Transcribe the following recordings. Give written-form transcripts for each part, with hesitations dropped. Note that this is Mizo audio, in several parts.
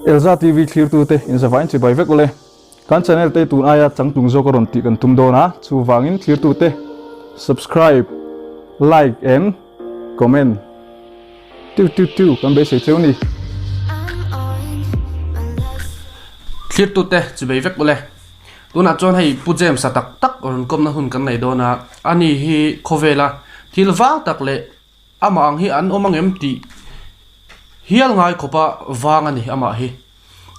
Elza TV thlirtute inzavain chibai vek ule. Kan channel te tun aia changtlung zawk a rawn tih kan tum dawn a, chuvangin thlirtute subscribe, like and comment tiu tiu tiu kan beisei cheu ni. Thlirtute chibai vek ule. Tunah chuan hei Pu James-a tak tak rawn kawmna hun kan nei dawn a, ani hi khawvela thil vang tak leh Amah ang hi an awm angem tih hial ngai khawpa vang a ni amah hi.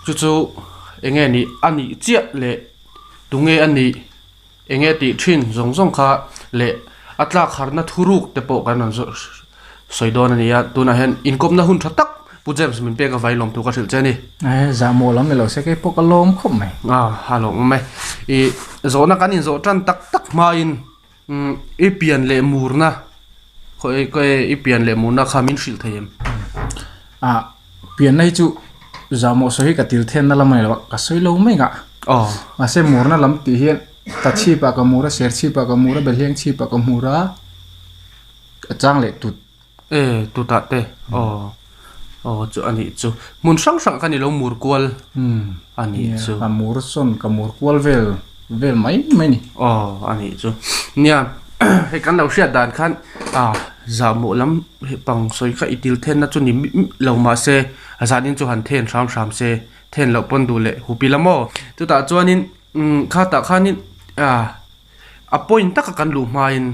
Chu chu enge nih a nih chiah leh tunge a nih enge tih thin zawng zawng kha leh a tlak harna thuruk te pawh kan rawn sawi dawn a ni a. Tunah hian inkawmna hun tha tak Pu James min pek avai lawm thu ka hrilh che a ni. E zahmawh lam ni lo se kei pawh ka lawm khawp mai. A a lawmawm e. Ih zawhna kan inzawh tan tak tak hmain I pian leh murna i pian leh murna kha min hrilh thei em? Ah, pianna hi chu zahmawh sawi hi ka til then na lam a ni lo a, ka sawi lo mai ngah. Aw. Mahse murna lam tih hian ta chhipah ka mur a, ser chhipah ka mur a, belheng chhipah ka mur a, a chang leh tut. E, tutah te, aw, aw chu a nih chu. Hmun hrang hrang khan i lo mur kual a nih chu. Ka mur sawn ka mur kual vel vel mai mai ni. Aw, a nih chu. Nia, hei kan lo hriat dan khan a zahmawh lam pang sawi kha i til thenna chu ni lo mah se, a zanin chu han then hram hram se, then loh pawn duh leh hup ila maw? Chutah chuanin khatah khanin a point taka kan luh hmain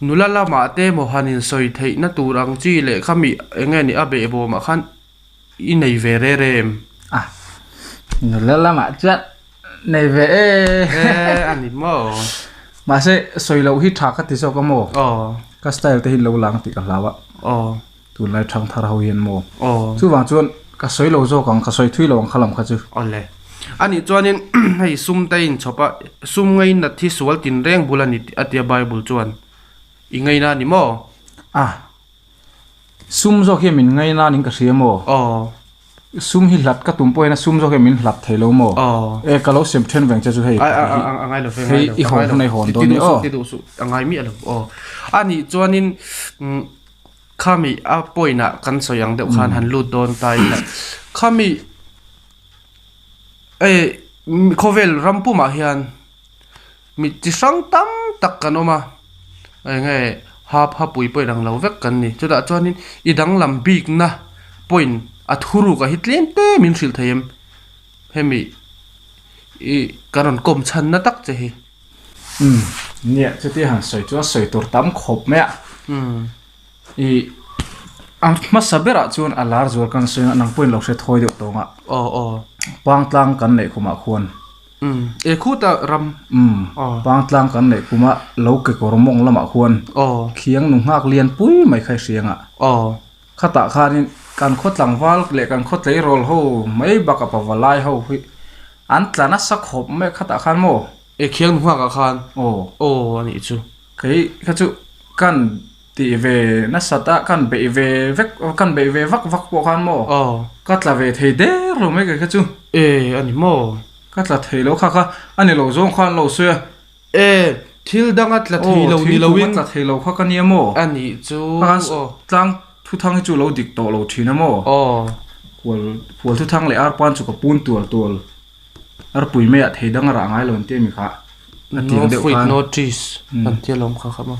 Nula lamah te maw han insawi theihna tur ang chi leh kha mi eng nge ni a behbawmah khan i nei ve re re em? A, nula lamah chuan nei ve e. E, a ni maw? Mahse, sawi loh hi tha ka ti zawk a maw? Aw. Ka style te hi lo lang tih ka hlau a. Aw. Tunlai thang thar ho hian maw? Aw. Chuvang chuan ka sawi lo zawk ang, ka sawi thui lo ang kha lam kha chu. Awle. Anih chuanin hei sum te inchhawp a, sum ngainat hi sual tinreng bul a ni a tia Bible chuan. I ngaina a ni maw? A. Sum zawk hian min ngaina ning ka hria maw? Aw. Sum hi hlat ka tum pawh hian a sum zawk hian min hlat thei lo maw? Aw. E ka lo sem then veng che chu hei. A a a a ngai lo ve, Hei i hawn hun a i hawn dawn ni aw. Ti duh suh, a ngai miah lo aw. Anih chuanin Khami a point ah kan sawi ang deuh khan han lut dawn ta ila khami eh khawvel ram pumah hian mi chi hrang tam tak kan awm a eng nge hap hapui pawh inang lo vek kan ni chutah chuanin i danglam bikna point a thuruk ah hi tlem te min hrilh thei em hemi ih ka rawn kawm chhanna tak che hi. Umm nia chutia han sawi chuan sawi tur tam khawp mai a. Ih a hmasa berah chuan a lar zual kan sawi a nang pawhin lo hre thawi deuh tawng a. Aw aw. Pangtlang kan neih khumah khuan. Umm e khuta ram. Umm pangtlang kan neih khuma lo kekawr mawng lamah khuan. Aw. Khiang nu nghak lian pui mai kha i hriang a. Aw. Khatah khanin kan khaw tlangval leh kan khaw tleirawl ho mai bakah pavalai ho hi an tla nasa khawp mai khatah khan maw? E khiang nu nghakah khan. Aw. Aw a nih chu. Kei kha chu kan tih ve nasat a kan beih ve vek kan beih ve vak vak pawh khan maw? Aw. Ka tla ve thei der lo mai kei kha chu. E a ni maw? Ka tla thei lo kha kha a ni lo zawng khan lo sawi a. E, thil danga tla thei lo ni loin. Aw, thingkung a tla thei lo kha ka nia maw? A nih chu. Kha tlang thuthang hi chu lo dik tawh lo thin a maw? Aw. Kual, kual thuthang leh arpan chu ka pun tual tual. Arpui maiah thei dang a rah ngai lo an ti a mi kha. A tiang deuh khan. No fruit, no trees an ti alawm kha kha maw?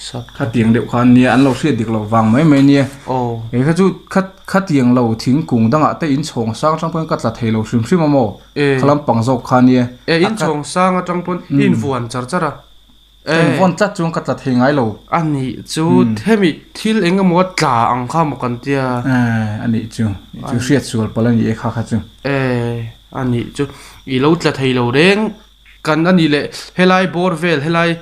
Sap. Kha tiang deuh khan nia, an lo hriat dik lo vang mai mai nia. Aw. Kei kha chu kha khatiang lo thingkung dangah te inchhawng sang atang pawhin ka tla thei lo hrim hrim a maw? E. Kha lampang zawk kha nia. E, inchhawng sang atang pawn i invuan char char a. E. Ka invuan tlat chuan ka tla thei ngai lo. A nih chu hemi thil eng emaw a tla ang kha maw kan tia. E, a nih chu. Chu hriat sual palh a ni e kha kha chu. E, a nih chu. I lo tla thei lo reng. Kan a nih leh helai bawr vel helai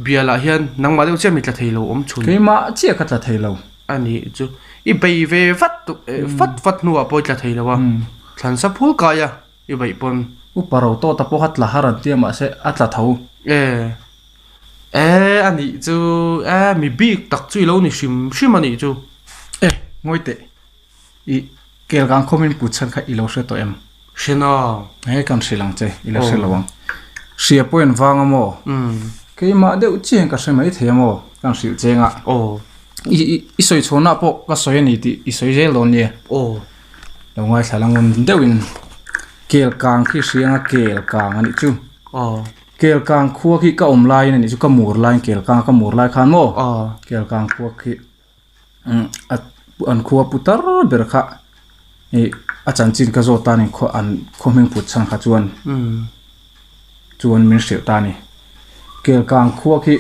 bialah hian nangmah deuh chiah mi tla thei lo awm chhun. Keimah chiah ka tla thei lo. A nih chu i bei ve vat vat vat hnuah pawh i tla thei lo a, thlan sa phul kai a i beih pawn. Upa ro tawh ta pawh kha tla har an tia mahse a tla tho. E e a nih chu e mi bik tak chu i lo ni hrim hrim a nih chu. E ngawi teh. I kelkang khawmin put chhan kha i lo hre tawh em? Hre na. He kan hrilh ang che, i lo hre lo ang. Hria pawh in vang a maw? Keimah deuh chiang ka hre mai thei a maw? Kan hrilh cheng a. Aw. I i sawi chhuahna pawh ka sawi a ni tih i sawi zel dawn nia. Aw. Lo ngaithla la ngun deuhin kel kang khi hrianga kel kang a nih chu. Kel kang khua khi ka awm laiin a nih chu ka mur laiin kel kang ka mur lai khan maw kel kang khua khi a an khua pu tar ber kha ih a chanchin ka zawt ta a ni khaw an khaw hming put chhan kha chuan chuan min hrilh ta a ni. Kel kang khua khi.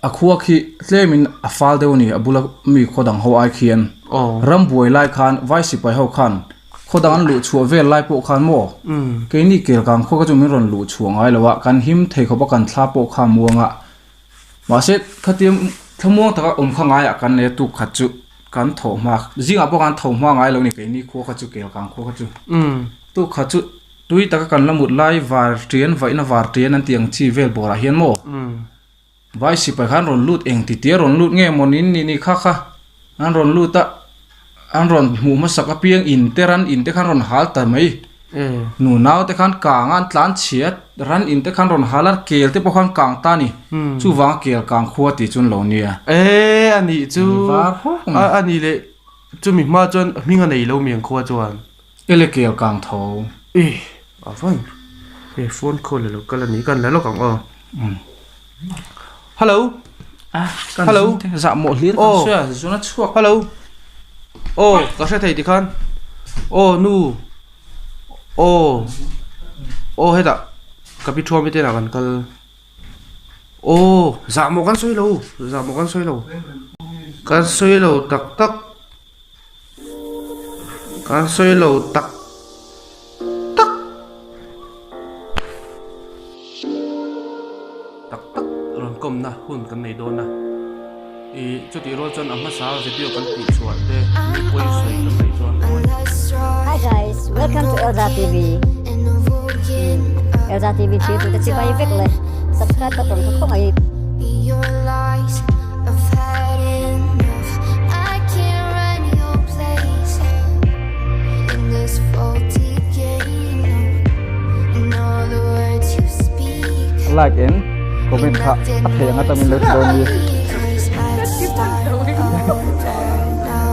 A khua khi tlemin a fal deuh a ni, a bula mi khaw dang ho ai khian. Ram buai lai khan vai sipai ho khan khaw dang an luh chhuah vel lai pawh khan maw keini kelkang khua kha chu min rawn luh chhuah ngai lo a, kan him thei khawp a kan thla pawh kha muang a. Mahse khatiang thlamuang taka awm kha ngaiah kan nei a tuk khat chu kan tho hma, zingah pawh khan tho hma ngai lo a ni keini khua kha chu kelkang khua kha chu. Tuk khat chu. Tui taka kan la mut lai var tian vaihna var tian an tih ang chi vel bawrah hian maw vai sipai khan rawn lut eng ti tia rawn lut nge maw nin nih ni kha kha an rawn lut a an rawn hmuh hmasak apiang in te ran in te khan rawn hal ta mai nu nau te khan kang a an tlan chhia ran in te khan rawn hal a kel te pawh khan kang ta a ni chuvanga kel kang khua tih chu an lo nia. E a nih chu a nih leh chumi hma chuan hming a nei lo miang khua chuan. Ele kel kang tho. E a van he phone call alo kal ani kan la lawk ang aw. Hello. Ah kan Hello. Zah mawh hlir kan hria zuna chhuak. Hello. Aw ka hre thei tikhan. Aw nu. Aw. Aw hetah ka pi thuam te inah kan kal. Aw zah mawh kan sawi lo zah mawh kan sawi lo. Kan sawi lo tak tak. Kan sawi lo tak tak tak tak rawn kawmna hun kan nei dawn a ih chutih rual chuan a hmasa video kan tih chhuah te mi pawi sawi kan neih chuan Hi guys, welcome to Elza TV. Elza TV thlir tute chibai vek le subscribe button kha khawng ai. Like in comment kha a thei ang atamin lo ti dawn ni.